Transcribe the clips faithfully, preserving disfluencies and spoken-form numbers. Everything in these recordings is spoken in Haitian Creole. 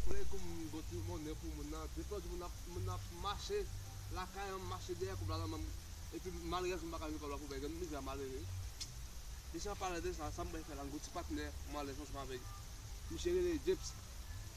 Alaikum, bon ti monnen pou moun nan. Depi lòt jou moun ap, moun ap mache lakay an, mache dèyè kòb la nan men m. Epi malerèzman m pa ka jwenn kòb la pou bay grann mizè malere. Misye ap pale de sa, sa m bay fè la, m gon ti patnè, m alèz ansanm avè l. Misye rele James.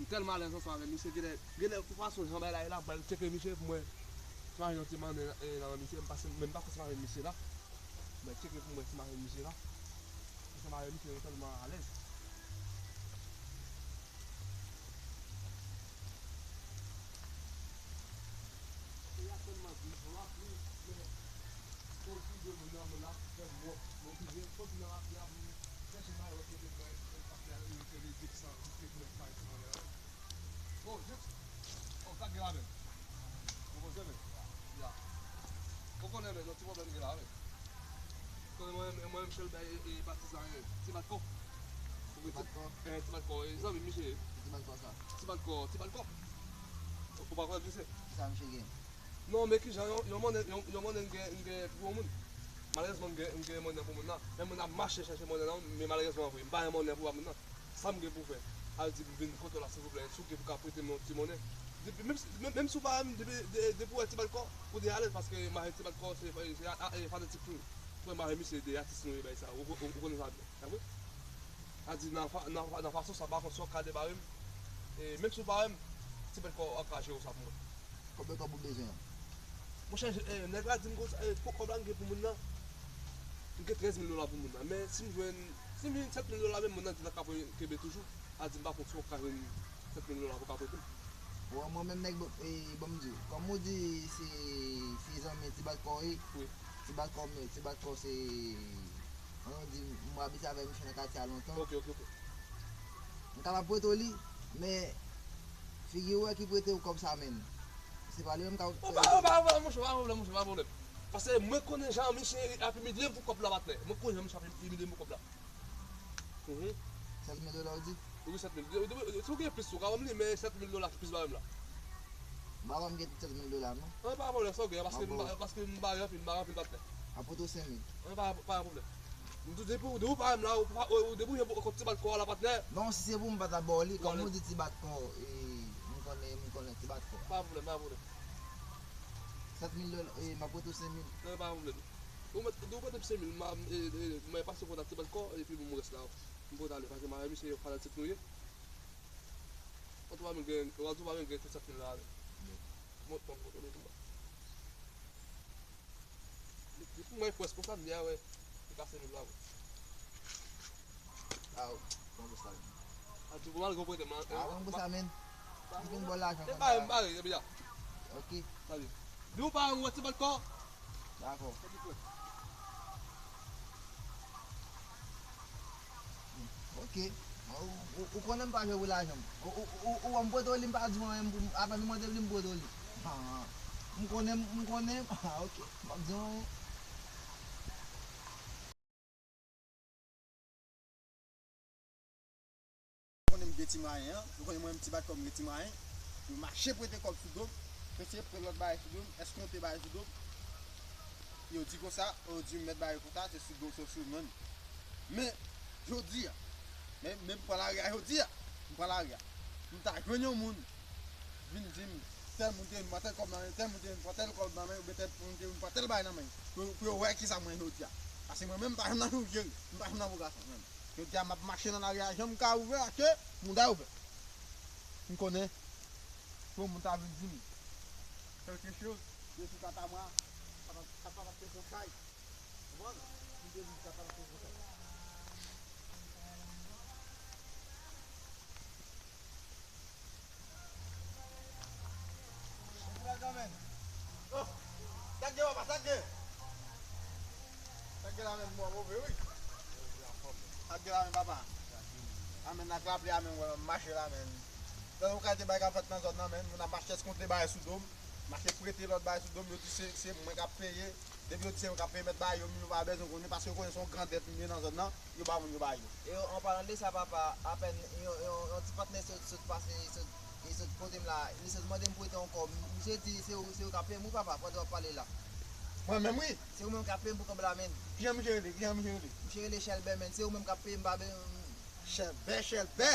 M tèlman alèz ansanm avè l, misye genlè, genlè pou fason jan bagay la ye la, m pral tcheke misye pou mwen. Si m achte yon ti mannen, e, nan men misye, m pase, men m pa konn si m achte misye la. M pral tcheke pou mwen si m achte misye la. Misye m achte misye, m tèlman alèz. E a sèlman di, lapli, men, sòti de moun nan, moun ap fè m wont. Mwen oblije sòti nan lapli a pou m chèche mayòt kote mwen, mwen pa fè, mwen fè le dip san, piske mwen pa yon mayòt. Oh, James. Oh, sa k gen la menm? Ou konn sa menm? Ya. Ou konnen menm, yon ti pwoblèm gen la menm. Konnen mwen, mwen menm Chèlbè e, e patizan, e, Ti Bat Kò. Ti Bat Kò? E, Ti Bat Kò, e, zanmi m misye ye. Ti Bat Kò sa? Ti Bat Kò, Ti Bat Kò. Ou pa konnen ki se? Kisa misye gen? Non, men kijan, yon, yon monnen, yon, yon monnen m gen, m gen pou yon moun. Malerèzman, m gen, m gen monnen pou moun nan. Men moun ap mache chèche monnen nan, men malerèzman vre, m pa gen monnen pou ba moun nan. Sa m gen pou fè? Al di m vin kote w la, silvouplè, si w gen pou ka prete m yon ti monnen. Depi, menm si, menm, menm si w pa renmen m, depi, de, depi w wè Ti Bat Kò, ou dwe alèz, paske m achte Ti Bat Kò, se, se, se a, a, e, fanatik nou. Mwen, m achte misye de atis nou ye, bay sa, ou, ou, ou konnen sa byen. Sa vre? A di nan fa-, nan fa-, nan fason sa, pa kont sa w ka debare m. E menm si w pa renmen m, Ti Bat Kò ap ka jere sa pou mwen. Konbyen kòb ou bezwen an? Monchè, e, nèg la di m konsa, e, pou kòb la m gen pou moun nan, m gen trèz mil dola pou moun nan. Men si m jwenn, si m jwenn sèt mil dola menm, moun nan di l ap ka kenbe toujou. A di m pa kont si w ap ka jwenn sèt mil dola pou w ka prete m. Bon, mwen menm nèg, bon, e, ban m di w, kòm ou di se, se zanmi Ti Bat Kò ye. Wi. Ti Bat Kò, men Ti Bat Kò se, an nou di, mwen abitye avèk misye nan katye a lontan. Ok, ok, ok. M kapab prete w li, men figi w wè ki prete w kòb sa menm. Se pa li menm k ap... Oh, pa, pa, pa, monchè, pa pwoblèm, monchè, pa pwoblèm. Paske mwen konnen jan misye ap imilye m pou kòb la, patnè. Mwen konnen jan misye ap imilye m pou kòb la. Mhm. Sèt mil dola ou di? Wi, sèt mil. Si w gen plis, ou ka ban m li, men sèt mil dola ki plis ba m la. M pa kwè m gen tout sèt mil dola, non. An, pa pwoblèm, sa w gen, paske m pa, paske m pa gen anpil, m pa gen anpil patnè. M ap pote w senk mil. An, pa, pa gen pwoblèm. M tou depi, depi w pa renmen m la, ou pa, ou, ou debouje pou kont Ti Bat Kò a la, patnè. Non, si se pou m, m pa t ap ba w li. Kòm ou di Ti Bat Kò, e, m konnen, m konnen Ti Bat Kò. Pa gen pwoblèm, pa gen pwoblèm. Sèt mil dola, e, m ap pote w senk mil. An, pa gen pwoblèm. Ou mèt, ou mèt pote m senk mil, m a, e, e, mwen pase kontak Ti Bat Kò, epi pou m rès la. M pote ale, paske m avè misye yo fanatik nou ye. Antouka, mwen gen, antouka, mwen gen sèt mil la avè m. Mwen, mwen, mwen, mwen, li, li pou mwen pwès konsa, m di a wè, li pase nou la, wi. A, w pran pou sa, wi. A, di pou malgre w prete m, a, a, w pran pou sa, men. M vin ba w lajan. E, ba, ba, e, byen. Ok. Salut. Di w pa wè Ti Bat Kò. Dakò. Ok. Ou, ou, ou konnen m pa jwe pou lajan. Ou, ou, ou, ou wè m pote w li, m pa di w anyen, m pou, avan nou mande m li, m pote w li. Ah, m konnen, m konnen. Ah, ok. M ap di w anyen. Ou konnen m gen ti mwayen an, ou konnen mwen menm Ti Bat Kò m gen ti mwayen, yo mache prete kòb sou do m, prete, prete lòt bagay sou do m, eskonte bagay sou do m. Yo di konsa, yo di m mèt ba yo konsa, se sou do, se sou non. Men, jodi a, men, men m pran lari a jodi a, m pran lari a. M ta jwenn yon moun, vin di m, tèl moun te vin pran tèl kòb nan men, tèl moun te vin pran tèl kòb nan men, oubyen tèl moun te vin pran tèl bagay nan men, pou, pou yo wè kisa mwen jodi a. Paske mwen menm, m pa janm nan jou jere, m pa janm nan pwogram sa, mwen menm. Jodi a, m ap mache nan lari a, jan m ka ouvè a, ke mouda ouvè. M konnen, pou moun ta vin di m kèlke choz, de tout ata mwa, sa pa, sa pa t ap te fon chay. Konprann? M te di sa pa t ap te fon chay. Sa k gen la, kanmenm? Oh! Sa k gen, papa? Sa k gen? Sa k gen la menm, mwen move, wi. Sa k gen la menm, papa? Amèn, ak lapli a menm, wè, m mache la menm. Lè yon kalite bagay k ap fèt nan zòn nan, menm, moun ap mache eskonte bagay sou do m, mache prete lòt bagay sou do m, yo di se, se mwen k ap peye. Depi yo di se mwen k ap peye, mèt bagay yo, yo pa bezwen konnen, paske yo konnen se yon gran dèt m ye nan zòn nan. Yo ba moun, yo ba yo. E an palan de sa, papa, apèn yon, yon, yon ti patnè sot, sot pase, sot, e sot kote m la, li sot mande m prete yon kòb. Misye di se ou, se ou k ap peye m, wi, papa, pandan w ap pale la. Mwen menm, wi. Se ou menm k ap peye m pou kòb la, menm. Kijan misye rele? Kijan misye rele? Misye rele Chèlbè, menm. Se ou menm k ap peye m, pa be-, Chèlbè, Chèlbè!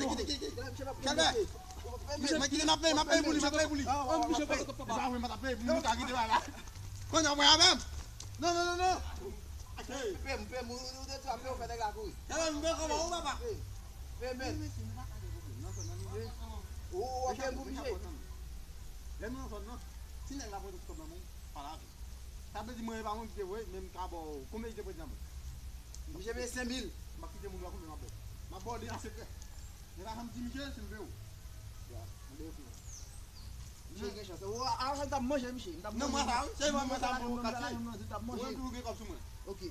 Kite, kite, kite. Kalmè. Mwen kite, m ap peye, m ap peye pou li, m ap peye pou li. E pa vre, m ap peye pou li, nou ka kite la. Konnen mwen avè m. Non, non, non, non. Peye m, peye m, ou te trape, ou fè nèg la kouri. Kalmè, m peye kòman ou, papa? Peye m, peye m. Ou, ou ap peye m pou misye. Lè nou nan zòn nan, si nèg la pote ti kòb nan men w, pale avè l. Sa vle di mwen e pa mwen ki te voye, men m ka ba w konbyen li te pote nan men w. Misye peye senk mil. M ap kite moun yo konbyen m ap ba w. M ap ba w li an sekrè. Men pa janm di misye si m peye w. Ya, m peye w. Misye gen chans. Ou a, a, m t ap manje misye. M t ap manje. Non, mwen sa, wi. Se mwen, mwen sa, mwen katye. M t ap manje. Mwen toujou gen kòb sou mwen. Ok.